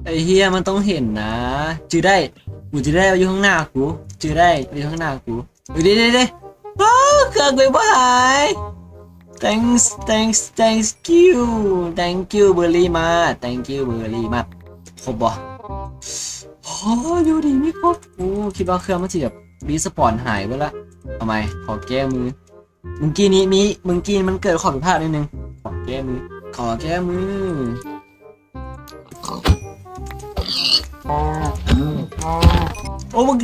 ໄອ້ເຫຍ ມັນຕ້ອງເຫັນນະ ຈື່ໄດ້ ກູຈື່ໄດ້ວ່າຢູ່ຂ້າງໜ້າກູ ຈື່ໄດ້ວ່າຢູ່ຂ້າງໜ້າກູ. ເອີ ເດ້ໆໆ ອ້າ ເຄື່ອງໄປບໍ່ຫາຍ. Thanks, thanks, thank you, thank you very much, thank you very much. ຄົບບໍ່? ໂອ້ ຢູ່ດີມີຄົບ. ໂອ້ ຄິດວ່າເຄື່ອງມັນຊິແບບຣີສະປອນຫາຍເບິດລະ. ເອົາໃໝ່ ຂໍແກ້ມື. ເມື່ອກີ້ນີ້ມີ ເມື່ອກີ້ມັນເກີດຂໍ້ຜິດພາດນິດໜຶ່ງ. ຂໍແກ້ມື ຂໍແກ້ມື. ໂອ້ ມຶງ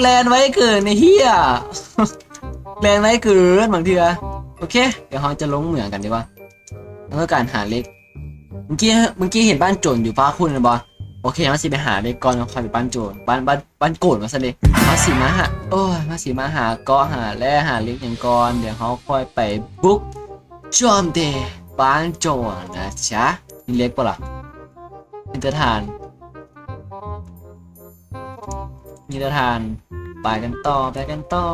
ແລ່ນໄວເກີນໄອ້ເຫຍ ແລ່ນໄວເກີນບາງເທື່ອ. ໂອເຄ ດຽວເຮົາຈະລົງເໝືອງກັນດີກວ່າ ເຮົາຕ້ອງການຫາເຫຼັກ. ເມື່ອກີ້ ເມື່ອກີ້ເຫັນບ້ານໂຈນຢູ່ຟາກພຸ້ນແມ່ນບໍ່? ໂອເຄ ເຮົາຊິໄປຫາເຫຼັກກ່ອນ ເຮົາຄ່ອຍໄປບ້ານໂຈນ ບ້ານ ບ້ານ ບ້ານໂກນວ່າຊັ້ນເດ. ເຮົາຊິມາຫາ ໂອ້ຍ ເຮົາຊິມາຫາເກາະ ຫາແຮ່ ຫາເຫຼັກຫຍັງກ່ອນ ດຽວເຮົາຄ່ອຍໄປບຸກໂຈມຕີບ້ານໂຈນນະຈ໊ະ. ມີເຫຼັກບໍ່ລະ? ມີແຕ່ຖ່ານ ມີແຕ່ຖ່ານ. ໄປກັນຕໍ່ ໄປກັນຕໍ່.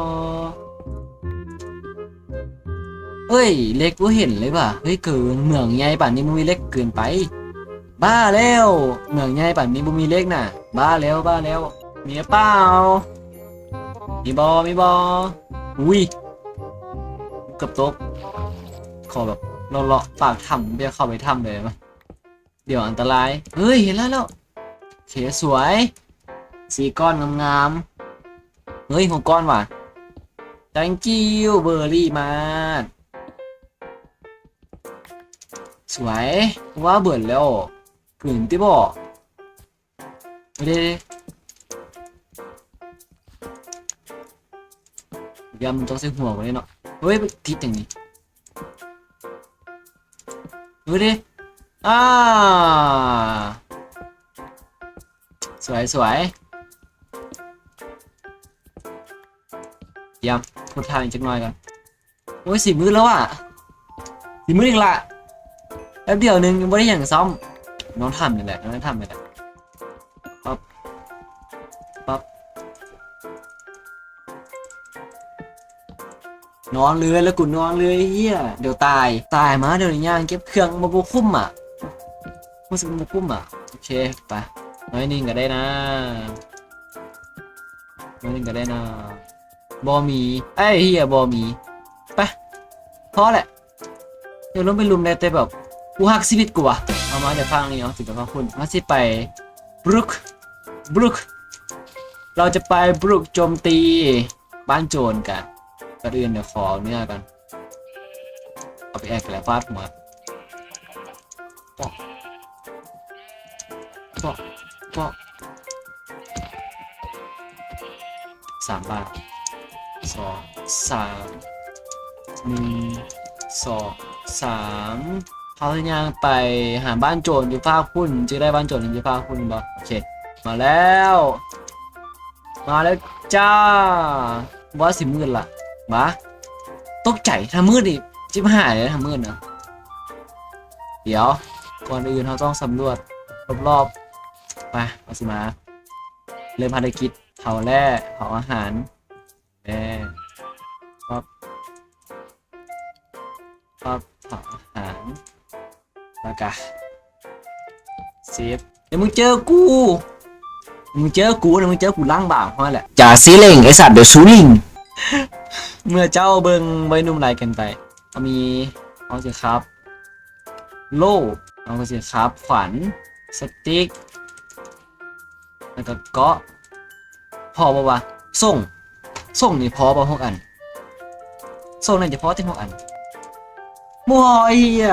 ເອີຍ ເຫຼັກບໍ່ເຫັນເລີຍຫວາ. ເຮີ້ຍ ເກີນ ເມືອງໃຫຍ່ປານນີ້ບໍ່ມີເຫຼັກ ເກີນໄປ. ບ້າແລ້ວ ເມືອງໃຫຍ່ປານນີ້ບໍ່ມີເຫຼັກນະ. ບ້າແລ້ວ ບ້າແລ້ວ. ມີຫຼືເປົ່າ? ມີບໍ່? ມີບໍ່? ອຸ້ຍ ເກືອບຕົກ. ຂໍແບບເລາະໆປາກຖ້ຳ ບໍ່ຢາກເຂົ້າໄປຖ້ຳເລີຍ. ດຽວອັນຕະລາຍ. ເຮີ້ຍ ເຫັນແລ້ວ ແລ້ວ. ໂອເຄ ສວຍ ສີ່ກ້ອນງາມໆ. ເຮີ້ຍ ຫົກກ້ອນຫວາ. Thank you very much. ສວຍ ວ່າເບິດແລ້ວ. ເກີນຕິບໍ? ເດ້ ຢ້ານມັນຕົກໃສ່ຫົວກູເດ້ເນາະ. ເຮີ້ຍ ຕິດຫຍັງນີ້? ເຮີ້ຍເດ້ ອ່າ ສວຍ ສວຍ. ຢ້ຽມ ໂຄດທ່າອີກຈັກໜ້ອຍກ່ອນ. ໂອ້ຍ ຊິມືດແລ້ວຫວາ ຊິມືດອີກລະ. ແປັບດຽວໜຶ່ງ ຍັງບໍ່ໄດ້ຫຍັງຊ້ຳ. ນອນຖ້ຳນີ້ແຫຼະ ນອນຖ້ຳນີ້ແຫຼະ. ປັບ ປັບ ນອນເລີຍ ແລ້ວກູນອນເລີຍ ເຫຍ. ດຽວຕາຍ ຕາຍມາ ດຽວນີ້ຍ່າງເກັບເຄື່ອງ ມັນບໍ່ຄຸ້ມອະ ຮູ້ສຶກມັນບໍ່ຄຸ້ມອະ. ໂອເຄ ໄປ ໜ້ອຍໜຶ່ງກະໄດ້ນາ ໜ້ອຍໜຶ່ງກະໄດ້ນາ. ບໍ່ມີ ໄອ້ເຫຍ ບໍ່ມີ. ໄປ ພໍແຫຼະ. ດຽວລົງໄປລຸ່ມໄດ້ແຕ່ແບບ ກູຮັກຊີວິດກູຫວາ. ເອົາມາຈາກຟາກນີ້ເນາະ ຊິໄປຟາກພຸ້ນ ເຮົາຊິໄປບຸກ ບຸກ ເຮົາຈະໄປບຸກໂຈມຕີບ້ານໂຈນກັນ. ກ່ອນອື່ນດຽວຂໍເອົາເນື້ອກ່ອນ ເອົາໄປແອກແລ້ວຟາດຫົວ. ເປາະ ເປາະ ເປາະ. ສາມບາດ ສອງ ສາມ ໜຶ່ງ ສອງ ສາມ. ເຮົາຈະຍ່າງໄປຫາບ້ານໂຈນຢູ່ຟາກພຸ້ນ. ຈື່ໄດ້ບ້ານໂຈນຢູ່ຟາກພຸ້ນບໍ່? ໂອເຄ ມາແລ້ວ ມາແລ້ວຈ້າ. ວ່າຊິມືດລະ ມາ. ຕົກໃຈ ຖ້າມືດນີ້ຊິບຫາຍເລີຍ ຖ້າມືດນະ. ດຽວ ກ່ອນອື່ນເຮົາຕ້ອງສຳຫຼວດລອບໆ. ໄປ ເຮົາຊິມາເລີ່ມພາລະກິດ ເຜົາແຮ່ ເຜົາອາຫານ ແຮ່ ປັບ ປັບ ເຜົາອາຫານ ແລ້ວກະເຊບ. ດຽວມຶງເຈີກູ ມຶງເຈີກູ ດຽວມຶງເຈີກູລ້າງບາງເຮົາແຫຼະ. ຈາຊີເຫຼັງ ໄອ້ສັດ ດຽວຊູລິງ. ເມື່ອເຈົ້າເບິ່ງໄວໜຸ່ມຫຼາຍເກີນໄປ. ເຮົາມີ ເຮົາຊິຄາບໂລ່ ເຮົາກໍຊິຄາບຂວັນ ສະຕິກ ແລ້ວກໍເກາະ. ພໍບໍ່ວະ? ໂສ້ງ ໂສ້ງນີ້ພໍບໍ່? ຫົກອັນ ໂສ້ງໜ້າຈະພໍຕິ ຫົກອັນ. ບໍ່ພໍ ເອີຍ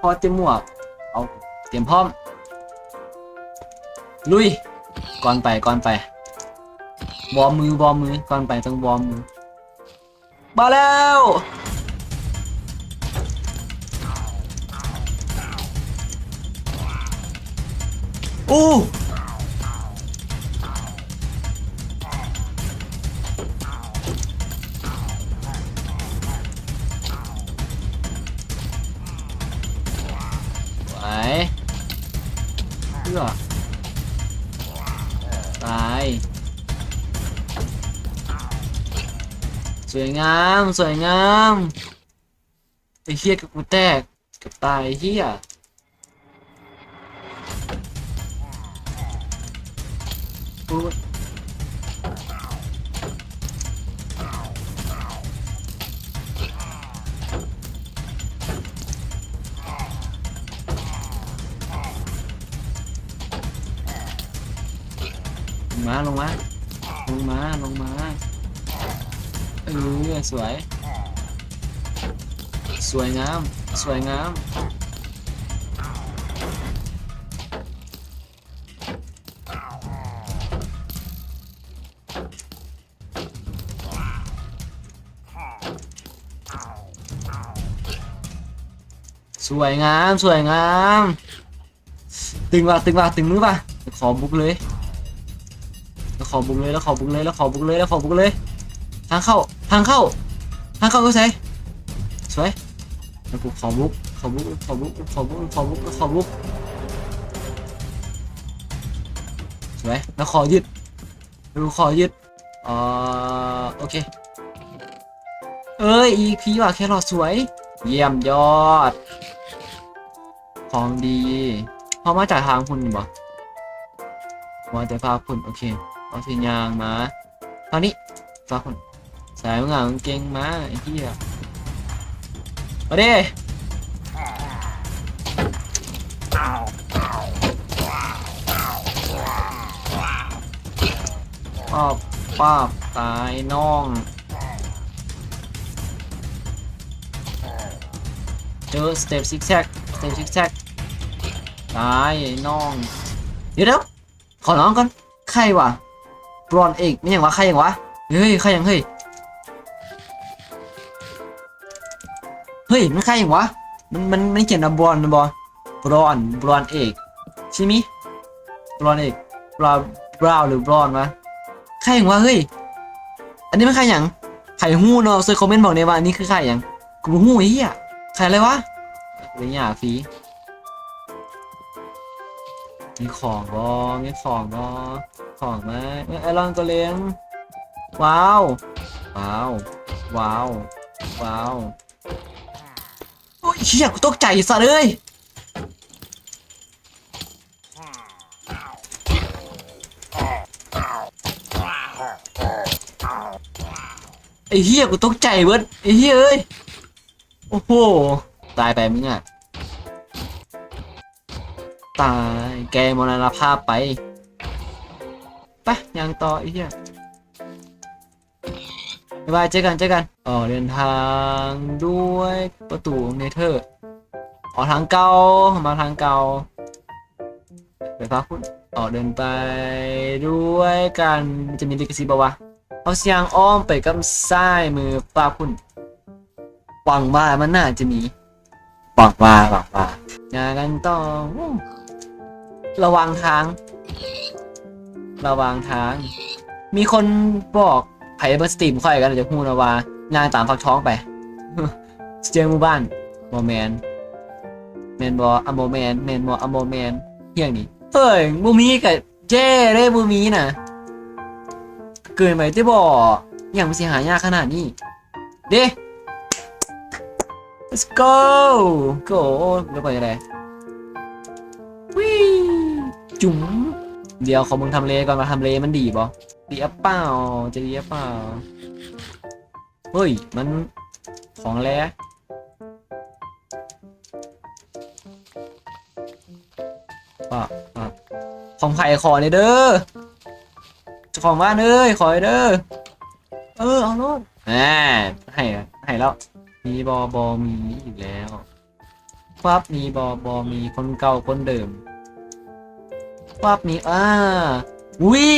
ພໍແຕ່ໝວກ. ເອົາ ຕຽມພ້ອມ ລຸຍ. ກ່ອນໄປ ກ່ອນໄປ ວອມມື ວອມມື ກ່ອນໄປຕ້ອງວອມມື. ມາແລ້ວ ອູ້ ໄປ ເພື່ອ ຕາຍ. ສວຍງາມ ສວຍງາມ. ໄອ້ເຫຍ ເກືອບກູແຕກ ເກືອບຕາຍ ໄອ້ເຫຍ. ໂອ້ຍ ລົງມາ ລົງມາ ລົງມາ ລົງມາ ເອີ ສວຍ ສວຍງາມ ສວຍງາມ. ສວຍງາມ ສວຍງາມ ຕຶງວ່າ ຕຶງວ່າ ຕຶງມືວ່າ ຂໍບຸກເລີຍ ຂໍບຸກເລີຍ ຂໍບຸກເລີຍ ຂໍບຸກເລີຍ ຂໍບຸກເລີຍ ທາງເຂົ້າ ທາງເຂົ້າ ທາງເຂົ້າຢູ່ໃສ? ສວຍ ແລ້ວກູຂໍບຸກ ຂໍບຸກ ຂໍບຸກ ຂໍບຸກ ຂໍບຸກ ຂໍບຸກ ສວຍ ແລ້ວຂໍຍຶດ ແລ້ວກູຂໍຍຶດ ເອີ ໂອເຄ ເອີຍ ອີພີວ່າແຄຣອດສວຍ ຢ້ຽມຍອດ ຂອງດີ ເຮົາມາຈາກທາງພຸ້ນບໍ່? ມາແຕ່ຟາກພຸ້ນ ໂອເຄ ເຮົາຊິຍ່າງມາທາງນີ້ ຟາກພຸ້ນ ໃສ່ມຶງອາກາງເກງມາ ໄອ້ເຫ້ຍ ມາເດ້ ປາບ ປາບ ຕາຍນ້ອງ ເຈີສະເຕັບຊິກແຊັກ ສະເຕັບຊິກແຊັກ ຕາຍນ້ອງ ດຽວໆ ຂໍລອງກ່ອນ ໄຂ່ຫວາ ບຣອນເອກ ແມ່ນຫຍັງຫວາ ໄຂ່ຫຍັງຫວາ ເຮີ້ຍ ໄຂ່ຫຍັງເຮີ້ຍ ເຮີ້ຍ ມັນໄຂ່ຫວາ ມັນ ມັນ ມັນຂຽນວ່າບຣອນແມ່ນບໍ່? ບຣອນ ບຣອນເອກ ຊິມີ ບຣອນເອກ ບຣາວ ບຣາວ ຫຼື ບຣອນຫວາ ໄຂ່ຫຍັງຫວາເຮີ້ຍ ອັນນີ້ມັນໄຂ່ຫຍັງ? ໃຜຮູ້ເນາະ ຊ່ວຍຄອມເມັນບອກແດ່ວ່າອັນນີ້ຄືໄຂ່ຫຍັງ? ກູບໍ່ຮູ້ໄອ້ເຫ້ຍ ໄຂ່ອະໄລຫວາ? ໄດ້ຫຍ້າຟຣີ ມີຂອງບໍ່? ມີຂອງບໍ່? ຂອງມາ ເອີ ໄອລອນໂກເລັມ ວ້າວ ວ້າວ ວ້າວ ວ້າວ ໂອ້ຍ ເຮີ້ຍ ກູຕົກໃຈ ສັດເອີຍ ໄອ້ເຫ້ຍ ກູຕົກໃຈເບິດ ໄອ້ເຫ້ຍເອີຍ ໂອ້ໂຫ ຕາຍໄປມຶງອະ ຕາຍ ແກມໍລະນະພາບໄປ ໄປ ຍ່າງຕໍ່ ໄອ້ເຫ້ຍ ບາຍບາຍ ເຈີກັນ ເຈີກັນ ອອກເດີນທາງດ້ວຍປະຕູເນເທີ ອອກທາງເກົ່າ ເຂົ້າມາທາງເກົ່າ ໄປພາກພຸ້ນ ອອກເດີນໄປດ້ວຍກັນ ມັນຈະມີລິຂະສິດບໍ່ວະ? ເຮົາຊິຍ່າງອ້ອມໄປກັບຊ້າຍມືພາກພຸ້ນ ຫວັງວ່າມັນໜ້າຈະມີ ຫວັງວ່າ ຫວັງວ່າ ຍ່າງກັນຕໍ່ ລະຫວ່າງທາງ ລະຫວ່າງທາງ ມີຄົນບອກ ໃຜເບິ່ງສະຕຣີມຂ້ອຍກໍໜ້າຈະຮູ້ນະວ່າ ຍ່າງຕາມຝັກທອງໄປ ຊິເຈີໝູ່ບ້ານ ບໍ່ແມ່ນ ແມ່ນບໍ່? ອາ ບໍ່ແມ່ນ ແມ່ນບໍ່? ອາ ບໍ່ແມ່ນ ຫຍັງນີ້ ເຮີ້ຍ ບໍ່ມີກໍແຍ່ເດ້ ບໍ່ມີນະ ເກີນໄປຕິບໍ ຫຍັງມັນຊິຫາຍາກຂະໜາດນີ້ ເດ້ let's go go ລະໄປໄດ້ ວິ ຈຸ້ມ ດຽວຂໍເບິ່ງທຳເລກ່ອນວ່າທຳເລມັນດີບໍ່ ດີຫຼືເປົ່າ ຈະດີຫຼືເປົ່າ ເຮີ້ຍ ມັນຂອງແລ ປະ ປະ ຂອງໃຜຂໍແດ່ເດີ ເຈົ້າຂອງບ້ານເອີຍ ຂໍແດ່ເດີ ເອີ ເອົາໂລດ ອາ ໃຫ້ ໃຫ້ແລ້ວ ມີບໍ່? ບໍ່ມີອີກແລ້ວ ປັບ ມີບໍ່? ບໍ່ມີ ຄົນເກົ່າຄົນເດີມ ປັບ ມີ ອາ ອຸ້ຍ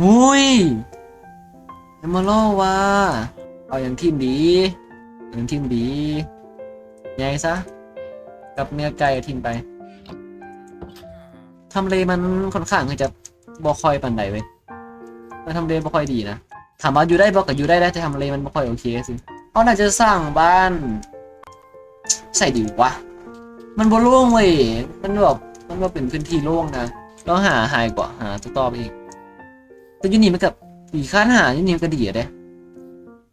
ອຸ້ຍ ເອເມີຣອລວ່າ ເອົາຫຍັງຖິ້ມດີ? ເອົາຫຍັງຖິ້ມດີ? ໃຫຍ່ຊະ ກັບເນື້ອໄກ່ຖິ້ມໄປ ທຳເລມັນຂ້ອນຂ້າງທີ່ຈະບໍ່ຄ່ອຍປານໃດເວີຍ ມັນທຳເລບໍ່ຄ່ອຍດີນະ ຖາມວ່າຢູ່ໄດ້ບໍ່? ກໍຢູ່ໄດ້ແຫຼະ ແຕ່ທຳເລມັນບໍ່ຄ່ອຍໂອເຄຊື່ ເຮົາໜ້າຈະສ້າງບ້ານໃສດີວະ? ມັນບໍ່ໂລ່ງເວີຍ ມັນແບບ ມັນບໍ່ເປັນພື້ນທີ່ໂລ່ງນະ ລອງຫາ ຫາອີກກວ່າ ຫາຕໍ່ໆໄປອີກ ແຕ່ຢູ່ນີ້ມັນກໍດີ ຄັນຫາຢູ່ນີ້ມັນກໍດີແຫຼະເດ້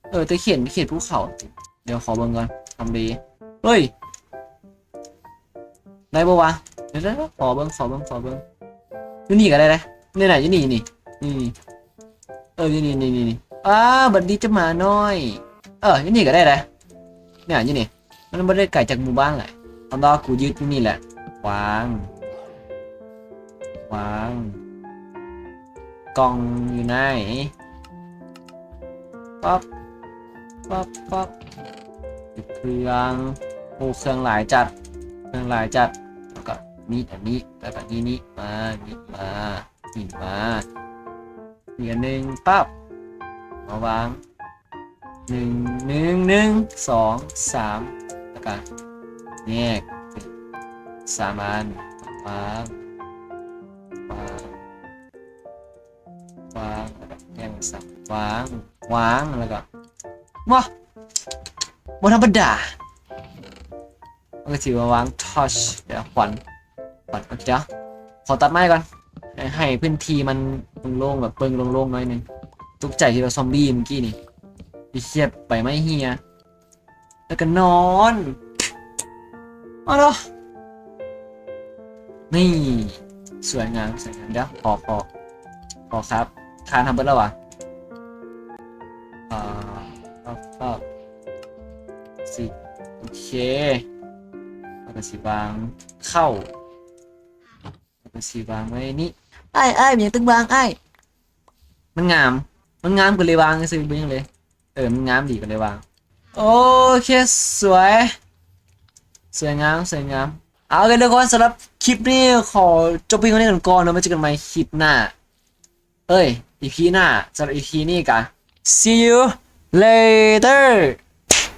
ເອີ ແຕ່ເຂດ ເຂດພູເຂົາ ດຽວຂໍເບິ່ງກ່ອນ ທຳເລ ເຮີ້ຍ ໄດ້ບໍ່ວະ? ດຽວໆ ຂໍເບິ່ງ ຂໍເບິ່ງ ຂໍເບິ່ງ ຢູ່ນີ້ກໍໄດ້ເດ້ ນີ້ນະ ຢູ່ນີ້ນີ້ ນີ້ ເອີ ນີ້ໆໆ ອ່າ ບັດດີເຈົ້າໝານ້ອຍ ເອີ ຢູ່ນີ້ກໍໄດ້ແຫຼະ ເນີ້ຍ ຢູ່ນີ້ ມັນບໍ່ໄດ້ໄກຈາກໝູ່ບ້ານຫຼາຍ ເອົາດອກ ກູຍຶດຢູ່ນີ້ແຫຼະ ວາງ ວາງ ກ່ອງຢູ່ໃນ ປັບ ປັບ ປັບ ເກັບເຄື່ອງ ໂອ້ ເຄື່ອງຫຼາຍຈັດ ເຄື່ອງຫຼາຍຈັດ ແລ້ວກໍມີອັນນີ້ ແລ້ວກໍນີ້ ນີ້ ມາ ນີ້ ມາ ນີ້ ມາ ອີກອັນໜຶ່ງ ປັບ ມາວາງ ໜຶ່ງ ໜຶ່ງ ໜຶ່ງ ສອງ ສາມ ແລ້ວກໍແຍກເປັນສາມອັນ ວາງ ວາງ ວາງ ແລ້ວກໍແຍກເປັນສາມ ວາງ ວາງ ແລ້ວກໍ ວ້າ ບໍ່ທຳມະດາ ມັນກໍຊິມາວາງ torch ດຽວ ຂວັນ ຂວັນ ດຽວ ຂໍຕັດໄມ້ກ່ອນ ໃຫ້ ໃຫ້ພື້ນທີ່ມັນໂລ່ງໆ ແບບເບິ່ງໂລ່ງໆ ໜ້ອຍໜຶ່ງ ຕົກໃຈທີ່ວ່າຊອມບີ້ມື້ກີ້ນີ້ ໄປເຄຍບໃບໄມ້ເຫ່ຍ ແລ້ວກໍນອນ ເອົາເນາະ ນີ້ ສວຍງາມ ສວຍງາມ ດຽວ ຂໍ ຂໍ ຂໍ ຄັບ ທານເຮົາເບິດແລ້ວຫວາ ອ່າ ກໍ ກໍ ສິ ໂອເຄ ເຮົາກໍຊິວາງເຂົ້າ ເຮົາກໍຊິວາງໄວ້ນີ້ ອ້າຍ ອ້າຍ ເປັນຫຍັງຕຶງວາງອ້າຍ ມັນງາມ ມັນງາມກໍເລີຍວາງຊື່ໆ ບໍ່ຫຍັງເລີຍ ເອີ ມັນງາມດີກໍເລີຍວ່າ ໂອເຄ ສວຍ ສວຍງາມ ສວຍງາມ ເອົາ ໂອເຄ ທຸກຄົນ ສຳລັບຄລິບນີ້ຂໍຈົບພຽງເທົ່ານີ້ກ່ອນເນາະ ໄວ້ເຈີກັນໃໝ່ຄລິບໜ້າ ເອີຍ ອີພີໜ້າ ສຳລັບອີພີນີ້ກະ see you later